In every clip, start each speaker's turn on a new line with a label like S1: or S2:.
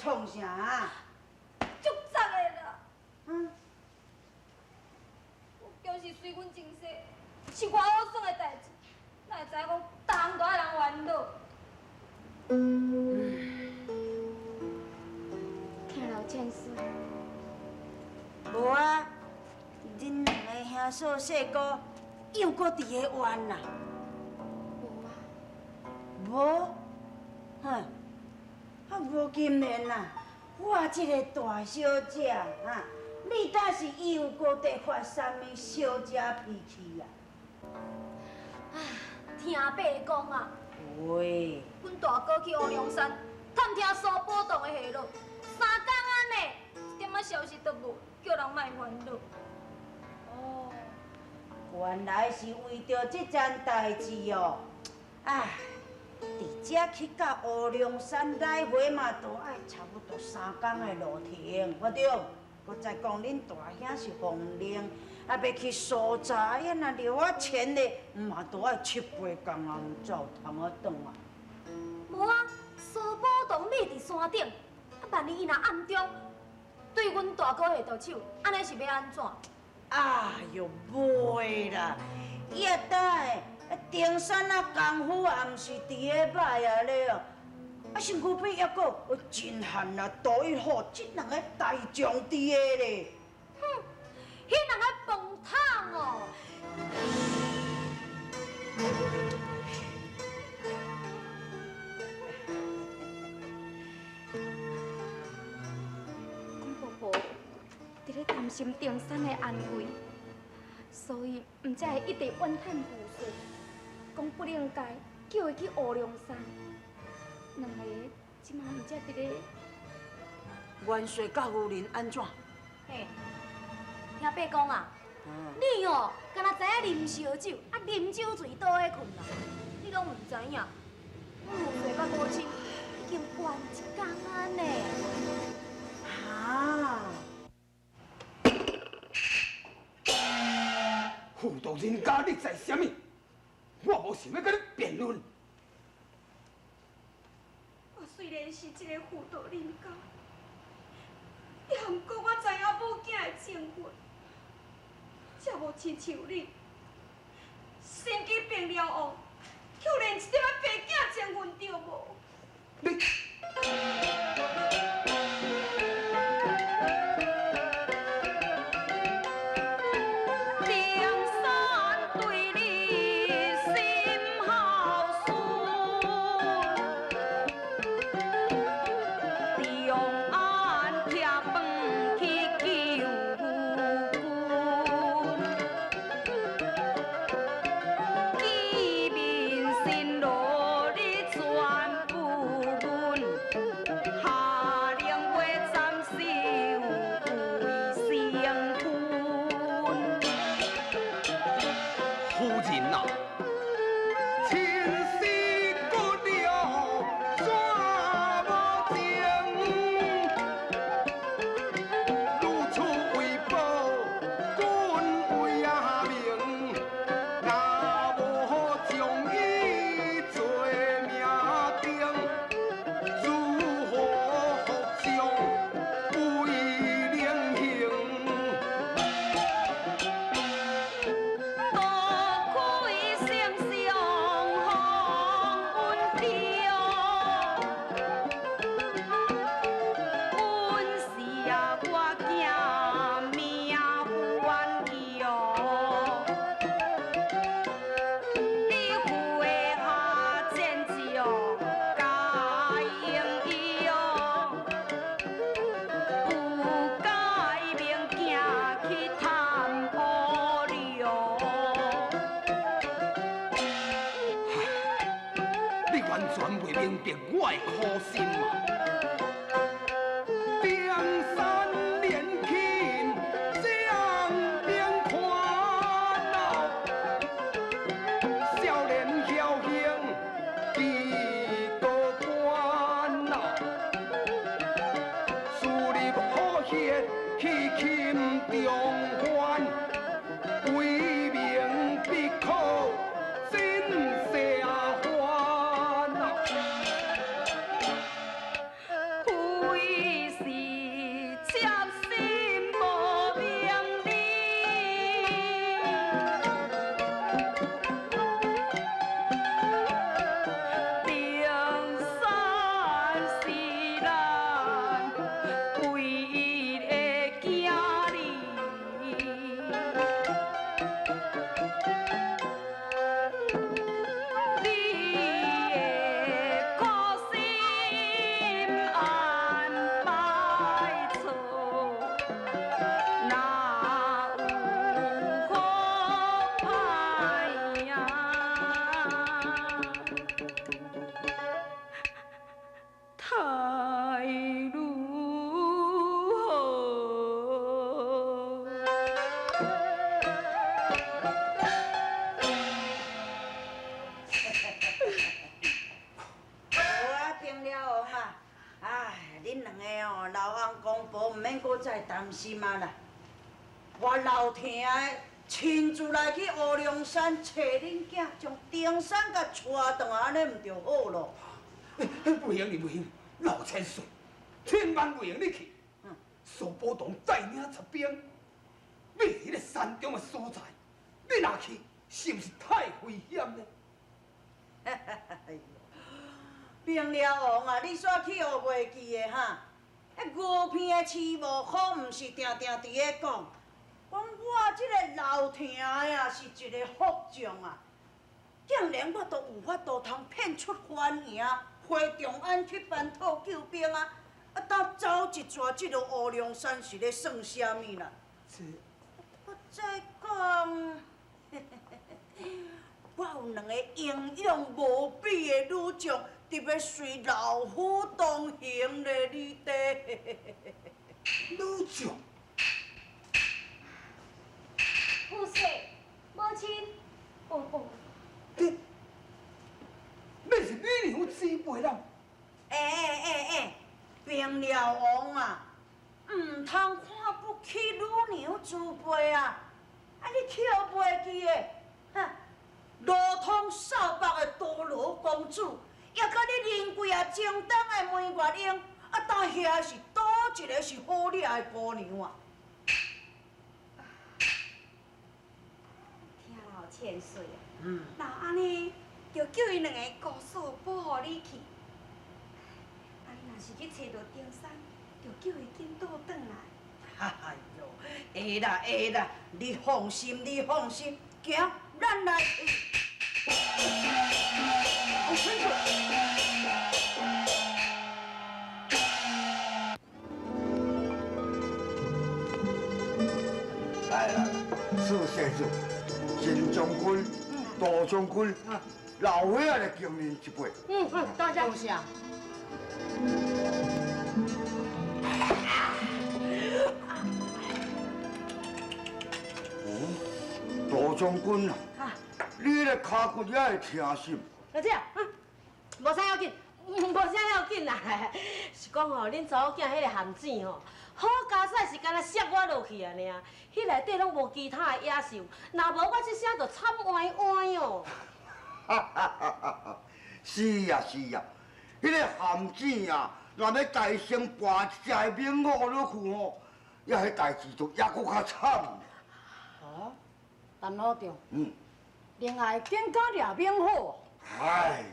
S1: 創啥啊？
S2: 足雜的啦！
S1: 嗯。
S2: 我就是隨阮前世是偌好耍的代誌，哪會知影講逐項都愛人煩惱？聽老千歲。
S1: 無啊，恁兩个兄嫂細姑猶閣佇咧冤啊？
S2: 無啊。
S1: 無？哼，啊無金蓮啊，我這个大小姐啊，你敢是猶閣佇發啥物小姐脾氣啊？
S2: 啊，聽伯講啊，
S1: 喂，
S2: 阮大哥去烏龍山探聽蘇寶洞的下落，三工仔呢，一點仔消息都無，叫人莫煩惱。
S1: 哦，原來是為著這件代誌哦，唉，佇遮去到烏龍山來回嘛，都愛差不多三工的路程，對著？閣再講，恁大兄是奉令，啊，欲去搜查，啊，若著我錢的，嘛都愛七八工啊，才有通啊轉啊。
S2: 無啊，蘇寶洞匿佇山頂，啊，萬一伊若暗中對阮大哥下毒手，按呢是欲按怎？
S1: 哎喲，袂啦，伊啊等下，登山啊功夫也毋是佇咧歹啊咧哦。啊，身軀邊猶閣有真漢啊，杜一虎這兩个大將佇个咧。
S2: 哼，彼兩个飯桶哦。阮婆婆佇咧擔心登山的安危，所以毋才會一直怨嘆無說，講不能該叫伊去烏龍山。兩个這馬毋才佇咧。
S1: 元帥佮夫人按怎？
S2: 嘿，聽伯講啊，你哦，敢若知影啉燒酒，啊啉酒醉倒咧睏啦，你攏毋知影，阮元帥佮母親已經冤一工啊呢。
S1: 哈！
S3: 婦道人家，你在啥物？我無想欲佮你辯論。
S4: 我雖然是一个婦道人家，也毋過我知影某囝的情分，才無親像你，身軀變了王，卻連一點仔爸囝情分都無。
S3: 你。我的苦心啊！登山練琴將兵看啊，少年僥倖記高官啊，樹立好血去擒中原，威名必可震社環啊！
S4: 登山是咱唯一的囝儿。你的苦心安排错，哪有好歹呀？太如何？
S1: 好啊，平了王啊，哎，恁两个哦，老翁公婆毋免阁再担心啊啦。我老疼的亲自来去乌龙山揣恁囝，将登山共带转来，按呢毋就好咯？
S3: 不行，你不行，老千岁，千万袂用你去。苏宝同带领十兵，秘伫彼个山中的所在，你若去，是毋是太危险呢？
S1: 哎呦，平了王啊，你煞去予袂记的哈？彼牛鼻的饲无好，毋是定定伫咧讲，讲我这个老疼的啊，是一个福将啊，竟然我都有法度通骗出番营，回长安去办妥救兵啊！啊，当走一逝，这个乌龙山是咧算啥物啦？
S3: 这
S1: 我再讲，我有两个英勇无比的女将，特别随老夫同行咧，你弟。
S3: 女将，
S2: 父亲、母亲，婆婆，
S3: 你，你是女娘之辈人，
S1: 欸欸欸欸，平辽王啊，毋通看不起女娘之辈啊！啊，你去予袂记的，哈？罗通扫北的多罗公主，也佮你仁贵啊中东的梅月英，啊，当遐是佗一个是好掠的姑娘啊？
S4: 听老千岁啊，若按呢，就叫𪜶两个姑嫂保护你去。啊，你若是去揣著登山，就叫伊紧倒转来。
S1: 哎哟，会啦会啦，你放心你放心，行，咱来去。
S3: 老千岁。
S5: 来来来，四世祖、陈将军、杜将军，老伙仔来敬恁一杯。
S6: 嗯嗯，多谢。
S1: 多谢。
S5: 哦，杜将军啊，你的跤骨也会疼是毋？
S6: 老姐，无啥要紧，无啥要紧啦。是讲吼，恁查某囝彼个陷阱吼，好佳哉是敢若摔我落去啊尔，彼内底拢无其他的野兽，若无我这声就惨歪歪哦。
S5: 是啊是啊，彼个陷阱啊，若欲大声跋一只猛虎落去吼，也彼代志就犹阁较惨。
S1: 哦，陈老长，另外竟敢掠猛虎？
S5: 唉，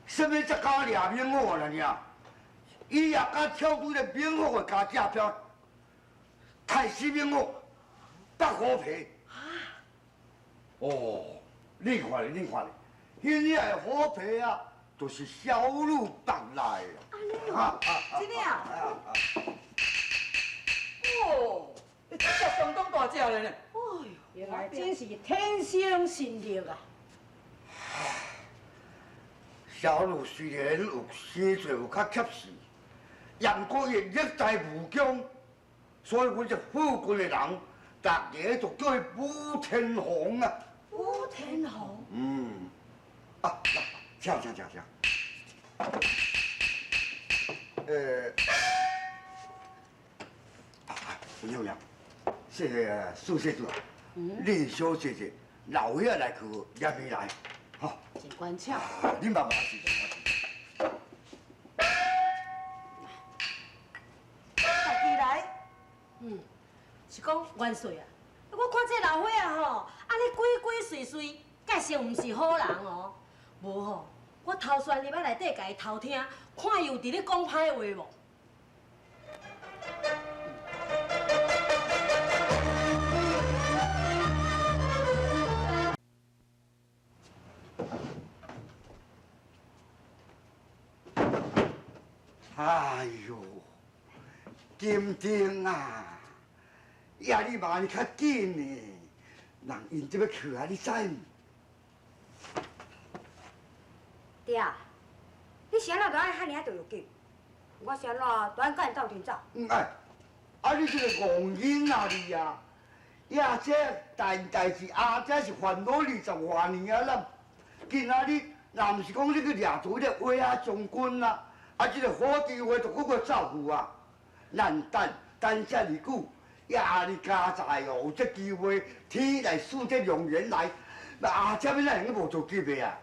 S5: 啥物才敢掠猛虎啦尔？伊也敢跳对个猛虎的尻脊票，杀死猛虎，剥虎皮。哦，你看咧，你看咧，彼个的虎皮啊，就是小女剥来的。啊。
S1: 真的啊？
S7: 哦，这只相当大只咧呢。
S1: 哎呦，原来真是天生神力啊！
S5: 小女虽然有写作有较怯势，也毋过伊热在武功，所以阮这附近的人，逐家就叫伊武天红啊。
S1: 武天红。
S5: 嗯。啊，来，请请请请。有影有影，谢谢苏小姐，你小姐姐老伙仔来去，也未来，吼。
S1: 真关巧。
S5: 你慢慢是。
S1: 家己来。
S6: 是讲元帅啊，我看这老伙仔吼，按呢鬼鬼祟祟，才会成毋是好人哦。无吼，我头旋入来内底共伊偷听，看伊有伫咧讲歹话无？
S5: 哎哟，金定啊，呀你嘛你较紧呢，人𪜶这欲去啊，你知毋？
S8: 爹啊，你是按怎就爱遐尔仔著着急？我是按怎就爱佮𪜶斗阵走？
S5: 哎，啊你这个戆囡仔你啊，呀这代代志阿姐是烦恼20外年啊啦，今仔日若毋是讲你去掠住彼个威仔将军啊。啊！这个好机会就阁阁走去啊！咱等等遮尔久，也阿你家在哦，有这机会，天来赐这良缘来，那阿姐要哪会用无着急的啊？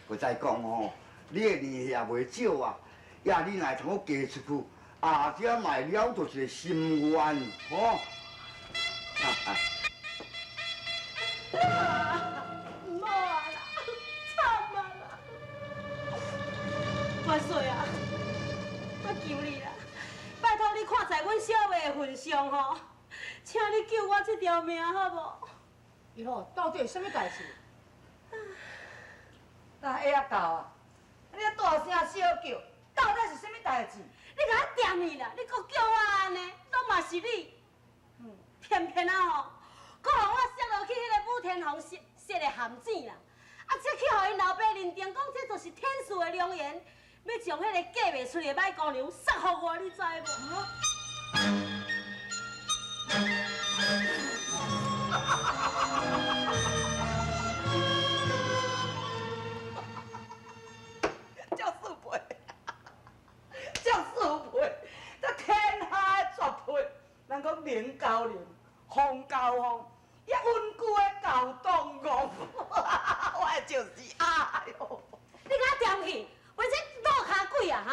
S5: 阁再讲吼，你的年纪也袂少啊，呀，你若会通嫁出去，阿姐嘛会了著一个心愿，吼。
S6: 唔好啊啦，惨啊啦！元帅啊，我求你啦，拜托你看在阮小妹的份上吼，请你救我这条命好无？
S9: 伊吼，到底是啥物代志？
S7: 那会仔到啊！你遐大声小叫，到底是啥物代志？
S6: 你共我踮去啦！你阁叫我按呢，拢嘛是你。偏偏啊吼，阁予我摔落去彼个武天红设设的陷阱啦！啊，才去予𪜶老爸认定讲这就是天赐的良缘，欲将彼个嫁袂出的歹姑娘送予我，你知无？
S7: 赵四配，赵四配，这天下的绝配，人讲宁交宁，风交风，也温故的厚当戆，我的就是哎哟！
S6: 你共我踮去，为这落跤鬼啊哈！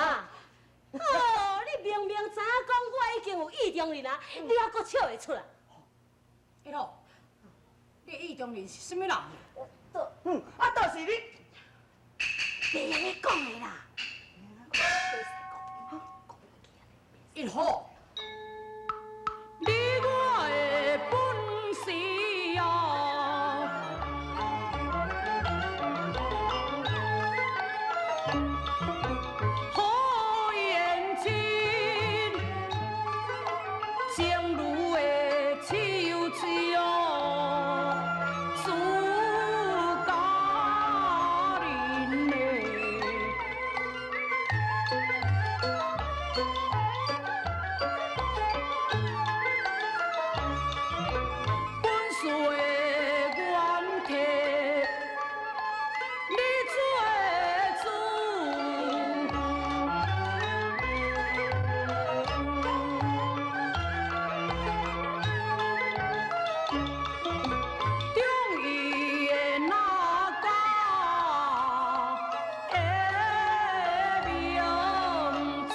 S6: 哦，你明明知影讲我已经有意中人啊，你犹阁笑会出来？
S9: 一路，你的意中人是啥物人？
S7: 啊，就是你，
S6: 袂用得讲的啦。
S9: 一号。
S10: 你我的本是哦，好缘深，情如的手水哦，自家人的。本是的原体，你做主。中意的那家的名字。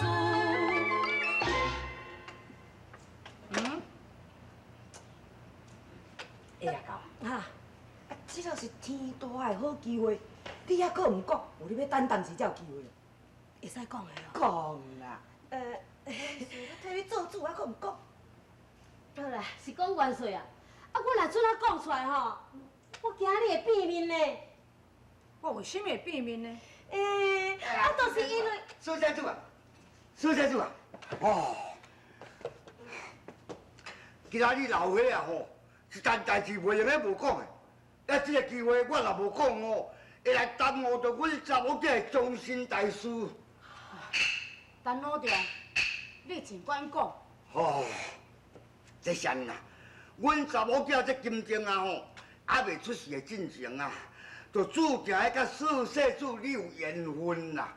S7: 会仔到
S6: 啊，
S7: 啊，这就是天大的好机会，你犹阁毋讲，有你欲等当时才有机会。
S6: 会使讲的哦。
S7: 讲啦，我替你做主，犹阁毋讲。
S6: 好啦，是讲元帅啊，啊，我若准仔讲出来吼，我惊你会变面呢。
S9: 我为啥物会变面呢？
S6: 啊，就是因为。
S5: 苏家主啊，苏家主啊，哦，今仔日老伙啊吼，这件代志袂用得无讲的，啊，这个机会我若无讲哦，会来耽误著阮查某囝的终身大事。
S9: 陈老丈，你尽管讲。
S5: 哦，这是按啦，阮查某囝这金钟啊吼，还未出世的进前啊，就注定爱佮四世主你有缘分啦。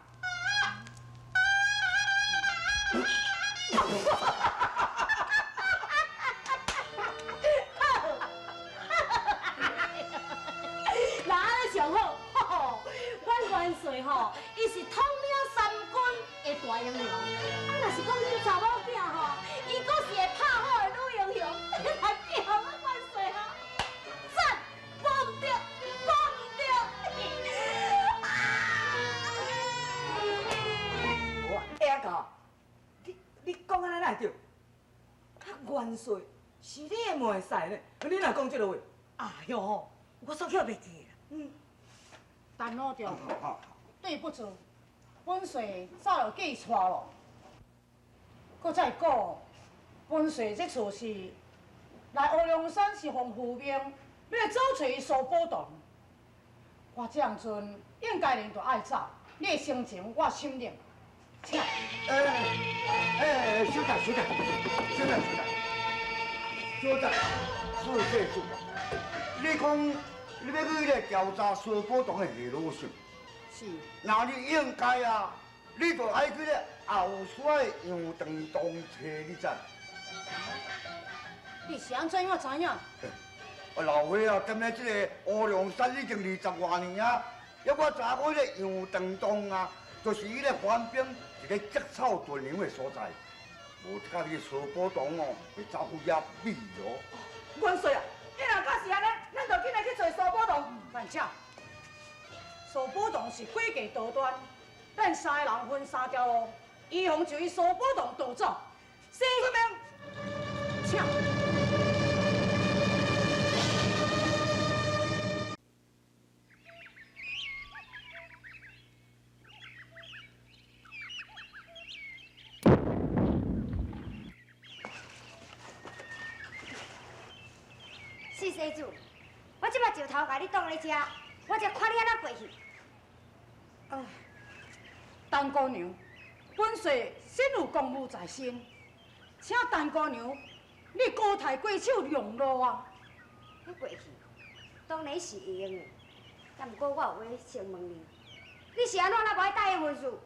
S6: 那按呢上好，吼，阮元帅吼，伊是统领三军的大英雄。啊，若是讲恁查某囝吼，伊阁是会拍虎的女英雄，来叫阮元帅吼。
S7: 帅，是你的妹婿呢。你若讲这个话，哎哟吼，我煞捡袂记啦。嗯。
S9: 陈老丈，对不住，本帅早就记错了。阁再讲，本帅这次是来乌龙山是奉父命，欲来找揣苏宝同。我这样阵应该然就爱走，你的行程我审定，请。
S5: 哎，小等，小等，小等，小等，小等，小姐主啊，你讲你欲去咧调查苏宝同的下落是？
S9: 是。
S5: 那你应该啊，你就爱去咧后山的杨长东找，你知？
S9: 你是按怎样知影？
S5: 啊，老伙啊，踮咧这个乌龙山已经20外年啊，抑我知影讲彼个杨长洞啊，就是彼个番兵一个积草屯粮的所在。无甲你苏宝同哦，会走去遐避哦。
S7: 元帅啊，你若敢是按呢，咱就紧来去揣苏宝同。
S9: 慢者，苏宝同是诡计多端，咱三个人分三条路，以防就伊苏宝同逃走。
S7: 是，遵命。
S9: 请。
S8: 四世祖，我这摆石头共你挡咧遮，我才看你按怎过去。
S9: 啊，陈姑娘，本帅身有公务在身，请陈姑娘你高抬贵手让路啊！
S8: 彼过去当然是会用的，但毋过我有话先问你，你是按怎若无爱答应文书？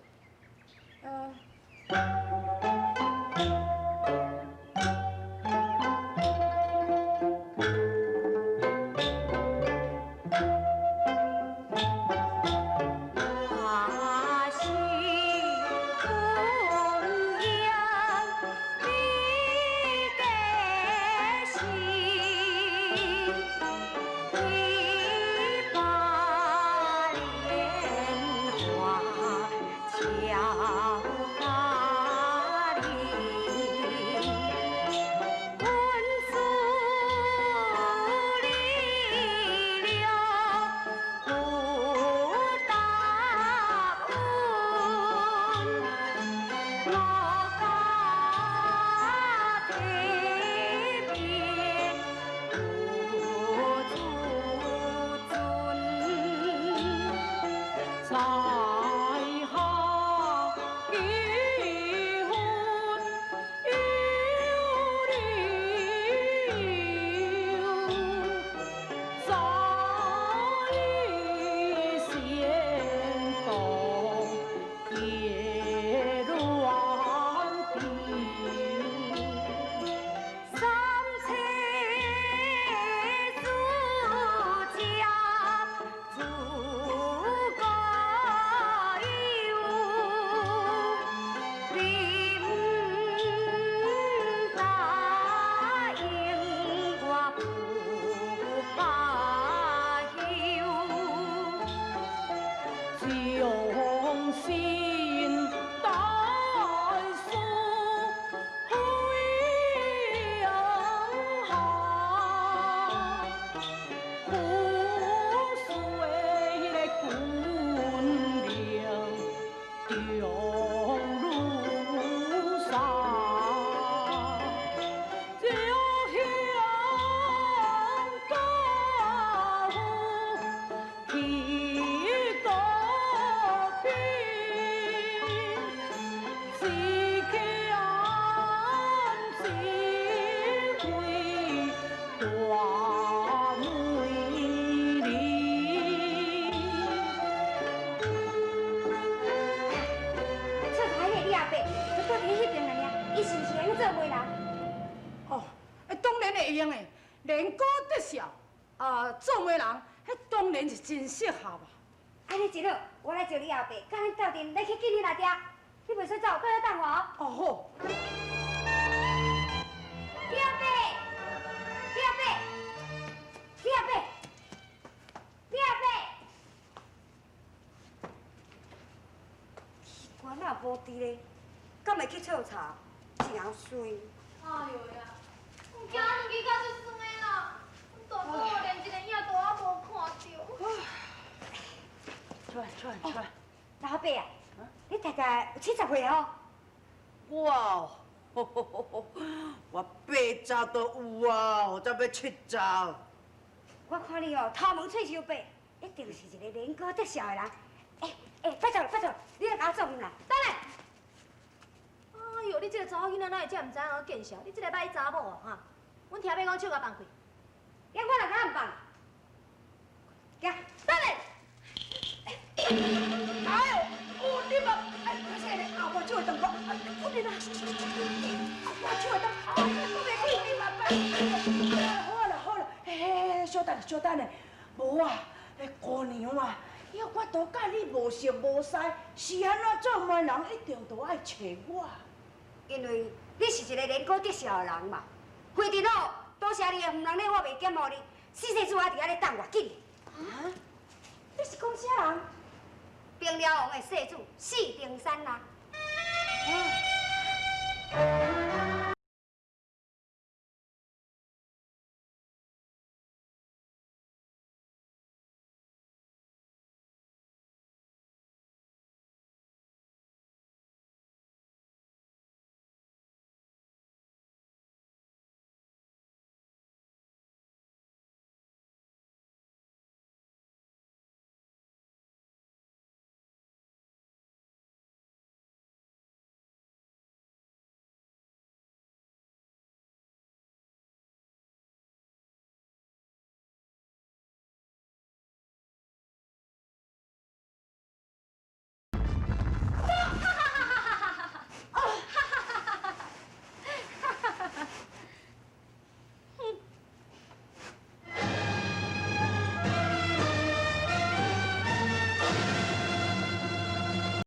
S9: 真适合啊！
S8: 按呢一好，我来招你阿伯，佮恁斗阵来去见恁阿爹。你袂使走，搁来等我哦。
S9: 哦好。
S8: 你阿伯，你阿伯，你阿伯，你阿伯。奇怪，哪无伫咧？敢会去泡茶？真衰。
S2: 哎呦呀，行转去较足酸的啦，阮大哥连一个影都还无看著。
S1: 出来出来出来！
S8: 老伯啊，你大概有70岁吼？
S1: 我哦，我80都有啊，才欲70。
S8: 我看你哦，头毛喙须白，一定是一个年高德劭的人。欸欸，拜托拜托，你来共我做媒啦。
S6: 等下。哎哟，你这个查某囡仔哪会遮毋知影怎见笑？你这个歹查某哦，哈！阮听欲讲手共放开。
S8: 连我来敢毋放？行，
S6: 等下。
S7: 哎呦，哦，你嘛，哎，歹势咧，后我手会动讲，哎，我你啦，我手会动，哎，我袂去，你嘛拜。好啦好啦，嘿嘿，小等小等咧，无啊，姑娘啊，要我都佮你無熟無似，是按怎做媒人一定都愛揣我？
S8: 因為你是一個年高德劭的人嘛。費陣哦，多謝你的毋通咧，我袂減予你。四世祖還佇遐咧等我，緊。
S6: 啊？你是講啥人？
S8: 平遼王的世子四定山啦。
S7: 啊。